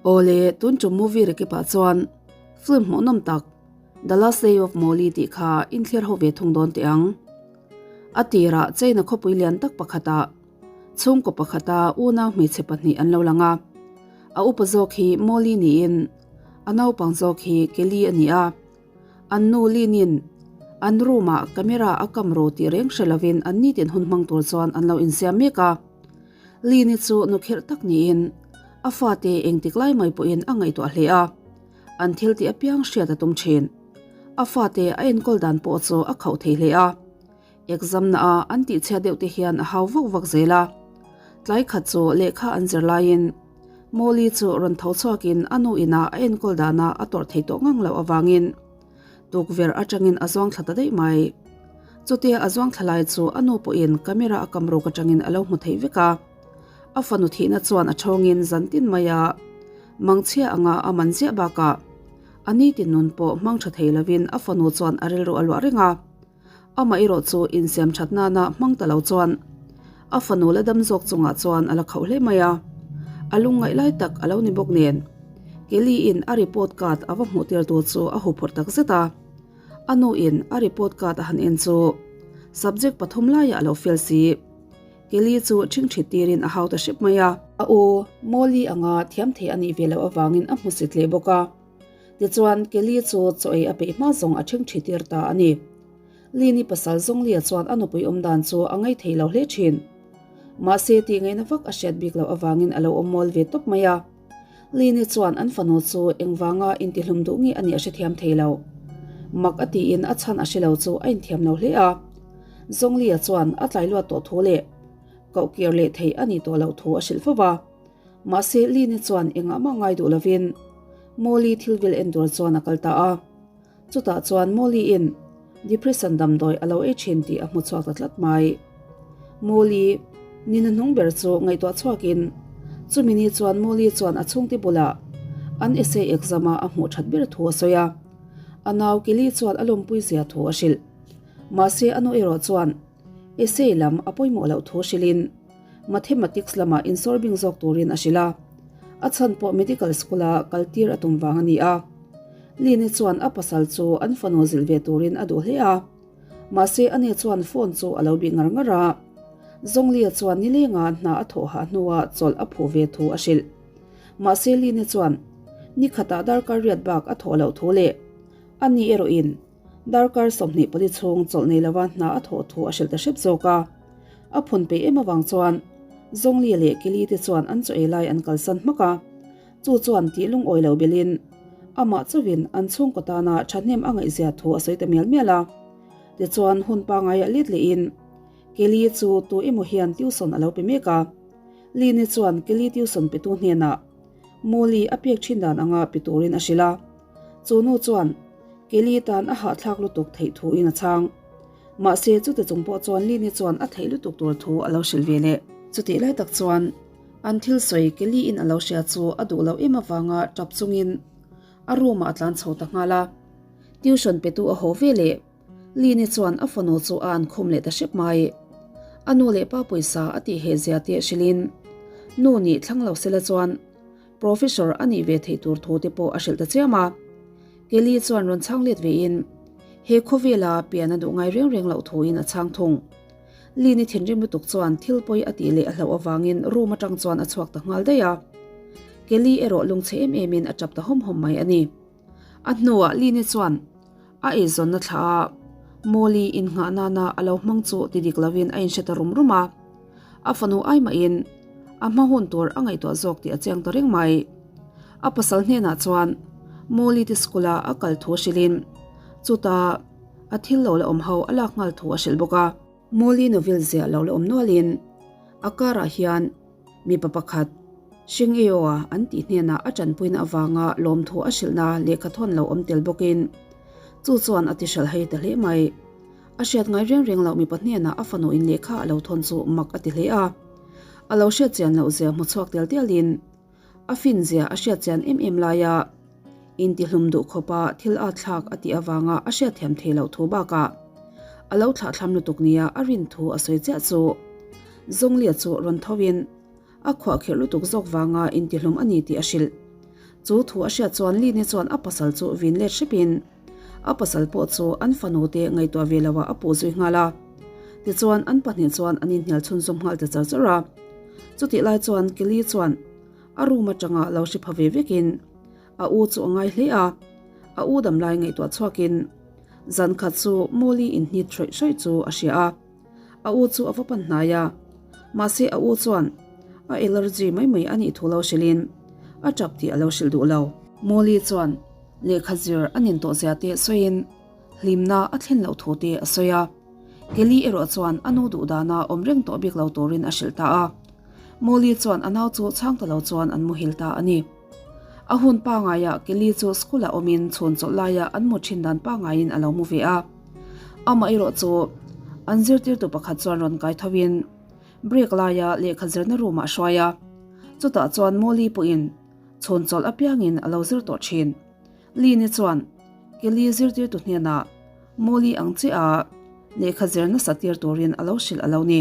Awle, tun tum movie recap ah chuan film hmuhnawm tak The Last Day of Molly tih kha inthlir ho ve thung dawn teh ang. A tirah China khawpui lian tak pakhatah chhungkaw pakhata unau hmeichhe pahnih an lo lang a. A upa zawk hi Molly niin a naupang zawk hi Kelly a ni a. An nu Lin-in an room-ah camera a kam ro tih reng hre lovin an nitin hun hmang tur chuan an lo insiam mek a. Lin-i chu nu khirh tak niin a fate engtik lai mai pawhin a ngaihtuah hle a, an thil tih apiang hriat a tum thin. A fate a enkawl dan pawh chu a khauh thei hle a. Exam na a an tihchhiat deuh te hian a hau vak vak zel a. Tlai khat chu lehkha an zir laiin Molly chu rawn tho chhuakin a nu inah a enkawl dana a tawrh thei tawh ngang loh avangin tukverh atangin a zuang thla ta daih mai. Chutia a zuang thla lai chu a nu pawhin camera a kam ruk atangin a lo hmu thei vek a. A fanu thihna chuan a thawngin zan tin maia mangchhia anga a man ziah bakah a nitin nun pawh hmang tha thei lovin a fanu chuan a rilru a luah reng a. Amah erawh chu insiam that nana hmang ta lo chuan a fanu la dam zawk chungah chuan a la khauh hle mai a. A lungngaih lai tak a lo ni bawk nen, Kelly-in a report card a va hmuh tir tur chu a huphurh tak zet a. A nuin a report card a han en chu subject pathum laiah a lo fail si. Kelly chu ṭhingṭhit tirin a hau ta hrep mai a. A u Molly anga thiam thei a nih ve loh avangin a hmusit leh bawk a. Tichuan, Kelly chu chaw ei a peih hma zawng a ṭhingṭhi tir ta a ni. Lini pasal Zawnglia chuan a nupui awm dan chu a ngaithei lo hle ṭhin. Mahse, tih ngaihna vak a hriat bik loh avangin a lo awm mual ve tawp mai a. Lini chuan an fanu chu engvanga intihlum duh nge a nih a hrethiam thei lo. Mak a tiin a chhan a hre lo chu a inthiam lo hle a. Zawnglia chuan a tlai luat tawh thu leh koh kir leh theih a nih tawh loh thu a hrilh fo va. Mahse, Lini chuan engah mah ngai duh lovin Molly thil vel en tur chuan a kal ta a. Chutah chuan Molly-in depression damdawi a lo ei thin tih a hmu chhuak ta tlat mai. Molly nina hnung ber chu ngaihtuah chhuakin chumi ni chuan Molly chuan a chhungte bulah an essay exam-a a hmuh that ber thu a sawi a. A nau Kelly chuan a lawmpui zia thu a hrilh. Mahse, a nu erawh chuan essay lam a pawimawh loh thu hrilhin Mathematics lamah insawrbing zawk turin a hrilh a, a chhan pawh medical school-a kal tir a tum vang a ni a. Lini chuan a pasal chu an fanu zilh ve turin a duh hle a, mahse ani chuan phone chu a lo bih ngar ngar a. Zawnglia chuan nilenga hna a thawh hah hnuah chawlh a phuh ve thu a hrilh. Mahse Lini chuan ni khatah darkar riat bak a thawh loh thu leh ani erawhin Darkar 24 chhung chawlh nei lova hna a thawh thu a hrilh ta hrep zawk a. A phun peih em avang chuan Zawngli leh Kili te chuan an chaw ei lai an kalsan hmak a. Chu chuan tih lungawi lo belin amah chauhin an chhungkaw tana thahnem a ngaihzia thu a sawi ta mial mial a. Tichuan hun pangaiah let lehin Kili chu tu emaw hian tuition a lo pe mek a. Lini chuan Kili tuition petu hnenah Molly a pek thin dan anga pe turin a hrilh a. Chu nu chuan Kelly tan a hahthlak lutuk theih thu in a chhang. Mahse chute chung pawh chuan Lini chuan a theih lutuk tur thu a lo hrilh ve leh. Chutih lai tak chuan an thil sawi Kelly in a lo hria chu a duh loh em avanga tap chungin a room ah a tlan chho ta nghal a. Tuition petu a haw ve leh Lini chuan a fanu chu a an khum leh ta hrep mai. A nu leh pa pawisa a tih heh zia te hrilhin nu nih thlang lo sela chuan Professor a nih ve theih tur thu te pawh a hrilh ta chiam a. Kelly chuan rawn chhang let vein he khawvela pian a duh ngai reng reng loh thuin a chhang thung. Lini thinrim lutuk chuan thil pawi a tih leh a hlauh avangin room atang chuan a chhuak ta nghal daih a. Kelly erawh lungchhe em emin a tap ta hawm hawm mai a ni. A hnuah Lini chuan a eizawnna thla a Molly innghah nana a lo hmang chu ti dik lovin a inhre ta rum rum a. A fanu ai mahin a hma hun tur a ngaihtuah zawk tih a chiang ta reng mai. A pasal hnenah chuan Molly te school a a kal thu hrilhin chuta a thil lo la awm ho a lak nghal thu a hrilh bawk a. Molly novel ziah lo la awm nualin a karah hian mipa pakhat Shing-eo-a an tih hnenah a tanpuina avanga lawmthu a hrilhna lehkha thawn lo awm tel bawkin chu chuan a ti hralh hei ta hle mai. A hriat ngai reng reng loh mipa hnenah a fanu in lehkha a lo thawn chu mak a ti hle a. A lo hriat chian loh zia hmu chhuak tel telin a fin zia a hriat chian em em laia intihlum duh khawpa thil at thlak a tih avanga a hriatthiam thei loh thu bakah a lo thlahthlam lutuk nia a rin thu a sawi chiah chu Zawnglia chu rawn tho in a khuahkhirh lutuk zawk vanga intihlum a ni tih a hrilh. Chu thu a hriat chuan Lini chuan a pasal chu vin let hrepin a pasal pawh chu an fanu te ngaihtuah ve loah a puh zui nghal a. Tichuan an pahnih chuan an inhnial chhunzawm nghal ta char char a. Chutih lai chuan Kelly chuan a room atanga lo hri pha ve vekin a u chu a ngai hle a. A u damlai ngaihtuah chhuakin zan khat chu Molly inhnit hrawih hrawih chu a hria a. A u chu a va pan hnai a, mahse a u chuan a allergy mai mai a nih thu lo hrilhin a tap tih a lo hrilh duh lo. Molly chuan lehkha zir a nin tawh zia te sawiin hlimna a thlen loh thu te a sawi a. Kelly erawh chuan a nu duh dana awm reng tawh bik lo turin a hrilh ta a. Molly chuan a nau chu chhang ta lo chuan an muhil ta a ni. A hun pangaiah Kelly chu school ah awmin chhun chawlh laia an mu thin dan pangaiin a lo mu ve a. Amah erawh chu an zirtirtu pakhat chuan rawn kai tho in break laia lehkha zirna room ah a hruai a. Chutah chuan Molly pawhin chhun chawlh apiangin a lo zir tawh thin. Lini chuan Kelly zirtirtu hnenah Molly ang chiah a lehkha zir nasa tir turin a lo hrilh a lo ni.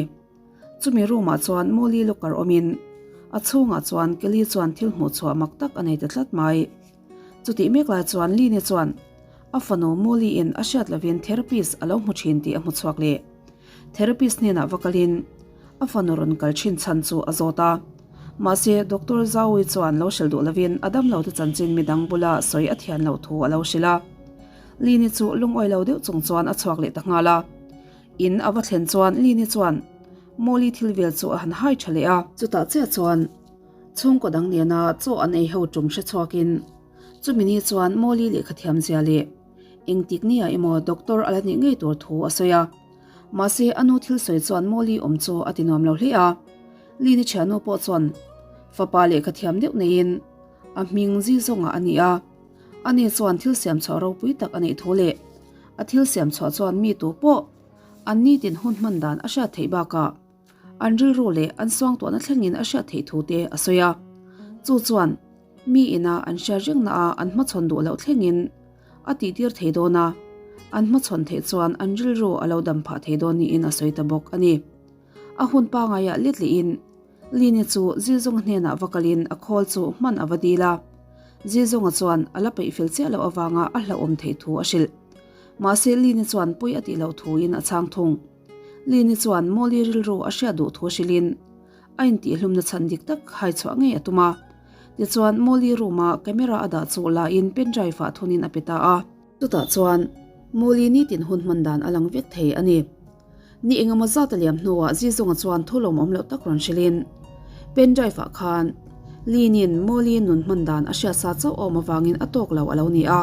Chumi room ah chuan Molly locker awmin a chhungah chuan Kelly chuan thil hmuh chhuah mak tak a nei ta tlat mai. Chutih mek lai chuan Lini chuan a fanu Molly in a hriat lovin therapist a lo hmu thin tih a hmu chhuak leh. Therapist hnenah va kalin a fanu rawn kal thin chhan chu a zawt a. Mahse Doctor Zaui chuan lo hrilh duh lovin a damlo te chanchin midang bula sawi a thian loh thu a lo hrilh a. Lini chu lungawi lo deuh chung chuan a chhuak leh ta nghal a. In a va thlen chuan Lini chuan Molly thil vel chu a han hai tha leh a. Chutah chiah chuan chhungkaw dang nena chaw an ei ho tum hre chhuakin chumi ni chuan Molly lehkha thiam zia leh engtik nia emaw doctor a la nih ngei tur thu a sawi a. Mahse a nu thil sawi chuan Molly awm chu a ti nuam lo hle a. Lini thiannu pawh chuan fapa lehkha thiam deuh neiin a hming zi zawngah a ni a. Ani chuan thil siam chhuah ropui tak a neih thu leh A thil siam chhuah chuan mi tu pawh an nitin hun hman dan a hriat theih bakah an rilru leh an suangtuahna thlengin a hriat theih thu te a sawi a. Chu chuan mi ina an hriat rengna a an hmachhawn duh loh thlengin a tihtir thei dawn a, an hmachhawn theih chuan an rilru a lo dam phah thei dawn niin a sawi ta bawk a ni. A hun pangaiah let lehin Lini chu Zilzunga hnenah va kalin a khawl chu hman a va dil a. Zilzunga chuan a la peih fel chiah loh avanga a hlauhawm theih thu a hrilh. Mahse Lini chuan pawi a tih loh thuin a chhang thung. Lini chuan Mawli rilru a hriat duh thu hrilhin a intihhlumna chhan dik tak hai chhuah ngei a tum a. Tichuan Mawli room-a camera a dah chu lain pendrive ah thunin a pe ta a. Chutah chuan Mawli nitin hun hman dan a lang vek thei a ni. Ni engemaw zat a liam hnuah Zizunga chuan thu lawmawm loh tak rawn hrilhin pen drive ah khan Linin Mawli nun hman dan a hriat sa chauh awm avangin a tawk lo a lo ni a.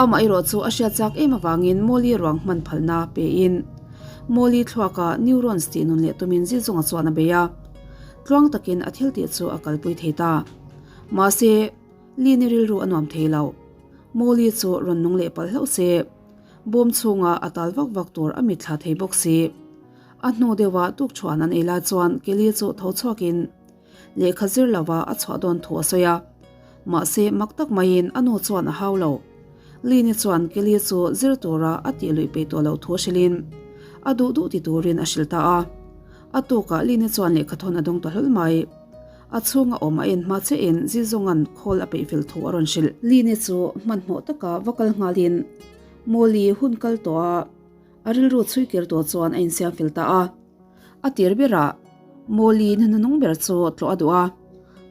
Amah erawh chu a hriat chak em avangin Mawli ruang hman phalna pein Mawli thluaka neurons tih nun leh tumin Zizunga chuan a bei a. Tluang takin a thil tih chu a kalpui thei ta. Mahse, Lini rilru a nuam thei lo. Mawli chu rawn nung leh palh hlauh se. Bawm chhunga a tal vak vak tur a mitthla thei bawk si. A hnu deuha tukṭhuan an ei lai chuan Kelly chu tho chhuakin lehkha zir lova a chhuah dawn thu a sawi a. Mahse mak tak maiin a nu chuan a hau lo. Lini chuan Kelly chu zir tura a tih luih peih tawh loh thu hrilhin a duh duh ti turin a hrilh ta a. A tukah Lini chuan lehkha thawn a dawng ta hlawl mai. A chhunga awm a en hma chiahin Zizunga'n khawl a peih fel thu a rawn hrilh. Line chu hmanhmawh taka va kal nghalin Mawli hun kal tawh a, a rilru chhui kir tawh chuan a insiam fel ta a. A tir berah Mawli nunung ber chu tlawh a duh a,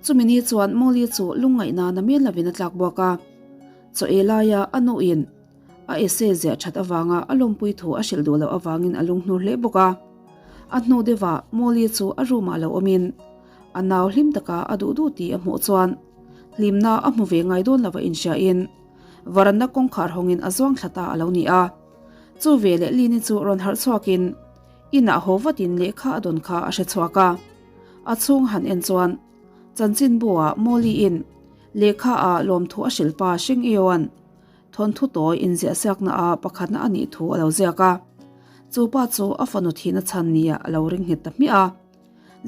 chumi ni chuan Mawli chu lungngaihna na mian lovin a tlak buak a. Chaw ei laia a nuin a essay ziah that avanga a lawmpui thu a hrilh duh loh avangin a lunghnur hle bawk a. A hnu deuhah Mawli chu a room ah lo awmin A nau hlim taka a duh duh tih a hmuh chuan hlimna a hmu ve ngai dawn lova inhriain varanna kawngkhar hawngin a zuang thla ta a lo ni a. Chu veleh Lini chu rawn harh chhuakin inah haw vatin lehkha a dawn kha a hre chhuak a. A chhung han en chuan chanchinbu-ah Mawliin lehkha ah lawmthu a hrilh pa Sheng Ioan thawnthu tawi inziahsiakna ah pakhatna a nih thu a lo ziak a. Chu pa chu a fanu thihna chhan nia a lo ring nghet ta hmiah a.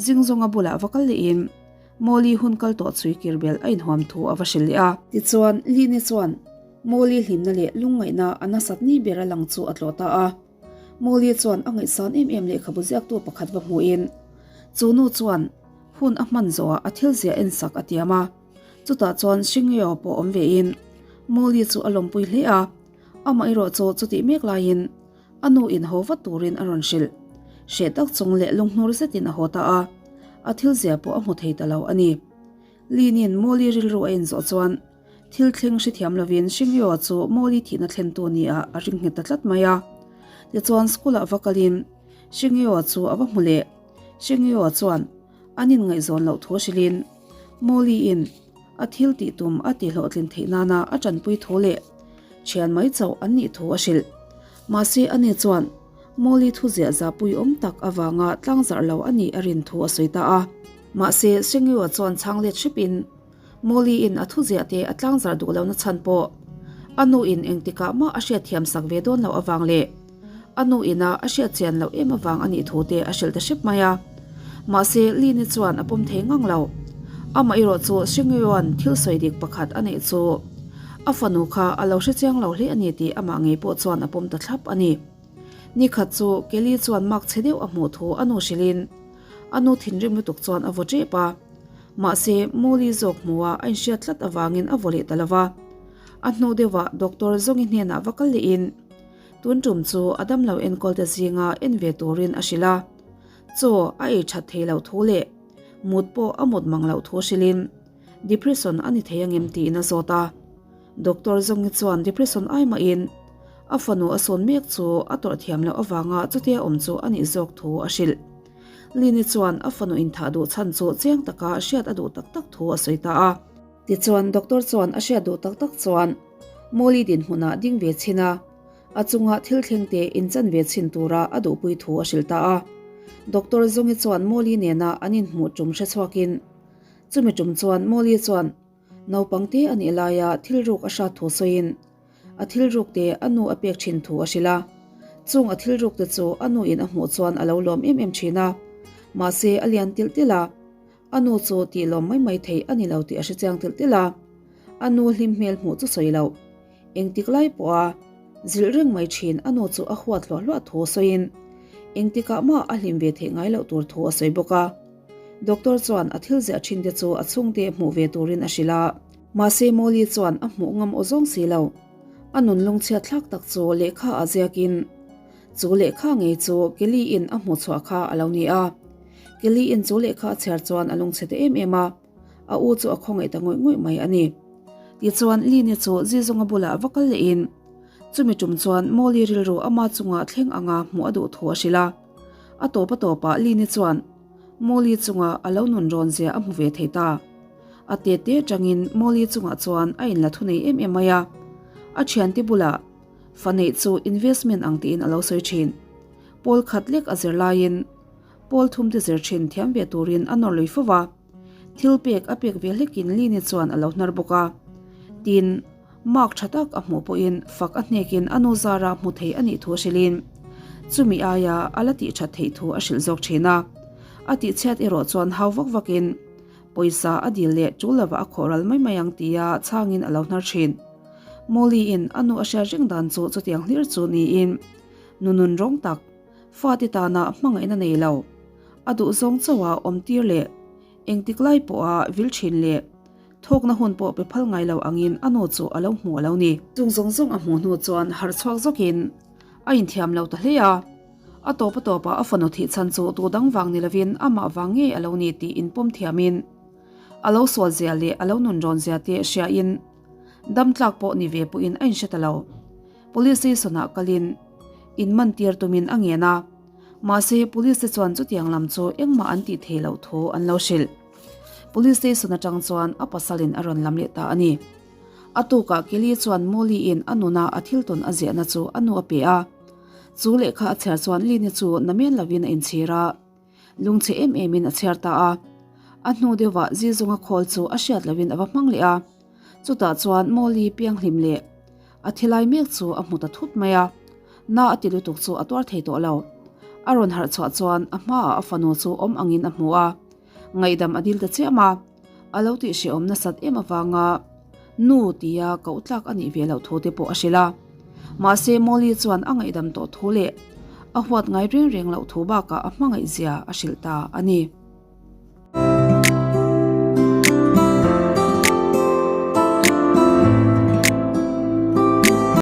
Zingzawnga bulah va kal lehin Mawli hun kal tawh chhui kir belh a inhuam thu a va hrilh leh a. Tichuan, Line chuan Mawli hlimna leh lungngaihna a nasat ni ber a lang chu a tlawh ta a. Mawli chuan a ngaihsan em em lehkhabu ziaktu pakhat va hmuhin chu nu chuan hun a hman zawhah a thil ziah ensak a tiam a. Chutah chuan Xingyao pawh awm vein Molly chu a lawmpui hle a, amah erawh chu chutih mek laiin a nu in haw vat turin a rawn hrilh. Hreh tak chung leh lunghnur zetin a haw ta a, a thil zia pawh a hmu thei ta lo a ni. Lin-in Molly rilru a inzawh chuan thil thleng hrethiam lovin Xingyao chu Molly thihna thlentu nia a ring nghet ta tlat mai a. Tichuan school-ah va kalin Xingyao chu a va hmu leh. Xingyao chuan an inngaihzawn loh thu hrilhin Molly-in a thil tih tum a tihhlawhtlin theih nana a tanpui thu leh thian mai chauh an nih thu a hrilh. Mahse ani chuan Molly thu ziah zahpui awm tak avanga tlangzarh lo a nih a rin thu a sawi ta a. Mahse Xingyua chuan chhang let hrepin Molly-in a thu ziah te a tlangzarh duh lohna chhan pawh a nu-in engtikah mah a hriatthiam sak ve dawn loh avang leh A nu ina a hriat chian loh em avang a nih thu te a hrilh ta hrep mai a. Mahse, Lini chuan a pawm thei ngang lo. Amah erawh chu Xingyuan thil sawi dik pakhat a neih chu a fanu kha a lo hre chiang lo hle a ni tih amah ngei pawh chuan a pawm ta thlap a ni. Ni khat chu Kelly chuan mak chhe deuh a hmuh thu a nu hrilhin a nu thinrim lutuk chuan a vaw tep a. Mahse, Molly zawk hmuha a inhriat tlat avangin a vaw leh ta lo va. A hnu deuhah Doctor Zawngi hnenah va kal lehin, Tun tum chu a damlo enkawlte zinga en ve turin a hrilh a, chaw a ei that thei loh thu leh mut pawh a mut mang loh thu hrilhin depression a ni thei angem tiin a zawt a. Doctor Zawngi chuan depression ai mahin a fanu a sawn mek chu a tawrh thiam loh avanga chutia awm chu a nih zawk thu a hrilh. Lini chuan a fanu inthah duh chhan chu chiang taka hriat a duh tak tak thu a sawi ta a. Tichuan doctor chuan a hriat duh tak tak chuan Molly dinhmunah ding ve chhin a, a chunga thil thleng te inchan ve chhin tura a duhpui thu a hrilh ta a. Doctor Zawngi chuan Molly nena an inhmuh tum hre chhuakin chumi tum chuan Molly chuan naupang te a nih laia thil ruk a hrat thu sawiin a thil ruk te a nu a pek thin thu a hrilh a. Chung a thil ruk te chu a nu in a hmuh chuan a lo lawm em em thin a, mahse a lian tilh tilh a. A nu chu tih lawm mai mai theih a ni lo tih a hre chiang tilh tilh a, a nu hlim hmel hmuh chu sawi loh. Engtik lai pawha zilh reng mai thin a nu chu a huat hluah hluah thu sawiin engtikah mah a hlim ve theih ngai loh tur thu a sawi bawk a. Doctor chuan a thil ziah thin te chu a chhungte hmuh ve turin a hrilh a. Mahse Molly chuan a hmuh ngam aw zawng si lo. A nun lungchhiat thlak tak chu lehkha ah ziakin Chu lehkha ngei chu Kelly-in a hmuh chhuah kha a lo ni a. Kelly-in chu lehkha a chhiar chuan a lungchhe ta em em a, a u chu a khawngaih ta ngawih ngawih mai a ni. Tichuan Lini chu Zizawnga bulah va kal lehin chumi tum chuan Molly rilru ama chunga thleng anga hmuh a duh thu a hrilh a. A tawp a tawpah Lini chuan Molly chunga a lo nun rawn zia a hmu ve thei ta. A te te atangin Molly chungah chuan a inla thunei em em mai a. A thiante bulah Fa neih chu investment ang tiin a lo sawi thin. Pawl khat lek a zir laiin pawl thum te zir thin thiam ve turin a nawr lui fo va. Thil pek a pek ve hlekin Lini chuan a lo hnar bawk a. Tin, mark tha tak a hmuh pawhin fak a hnekin a nu zara hmu thei a nih thu hrilhin chumi aia a la tih that theih thu a hrilh zawk thin a. A tihchhiat erawh chuan hau vak vakin pawisa a dil leh tul lova a khawh ral mai mai ang tia chhangin a lo hnar thin. Molly-in a nu a hriat reng dan chu chutiang hlir chu niin nu nun rawng tak, fate tana hmangaihna nei lo, a duhzawng chauha awm tir leh engtik lai pawha vil thin leh thawkna hun pawh pe phal ngai lo angin a nu chu a lo hmu a lo ni. Chung zawng zawng a hmuh hnu chuan harh chhuak zawkin a inthiam lo ta hle a, a tawp a tawpah a fanu thih chhan chu tu dang vang ni lovin amah vang ngei a lo ni tih inpawm thiamin a lo sual zia leh a lo nun rawn zia te hriain Dam tlak pawh ni ve pawhin a inhre ta lo. Police station ah kalin in man tir tumin a ngen a, mahse police te chuan chutiang lam chu engmah an tih thei loh thu an lo hrilh. Police station atang chuan a pasalin a rawn lam leh ta a ni. A tukah Kelly chuan Molly in a nuna a thil tawn a ziahna chu a nu a pe a. Chu lehkha a chhiar chuan Lynn-i chu namen lovin a inchhir a. Lungchhe em emin a chhiar ta a. A hnu deuhah Zizunga khawl chu a hriat lohin a va hmang leh a. Chutah chuan Molly pianghlim leh a thilai mek chu a hmu ta thut mai a. Na a ti lutuk chu a tuar thei tawh lo. A rawn harh chhuah chuan a hmaah a fanu chu awm angin a hmu a. Ngaihdam a dil ta chiam a. A lo tih hrehawm nasat em avanga nu tia koh tlak a nih ve loh thu te pawh a hrilh a. Mahse Molly chuan a ngaihdam tawh thu leh a huat ngai reng reng loh thu bakah a hmangaih zia a hrilh ta a ni.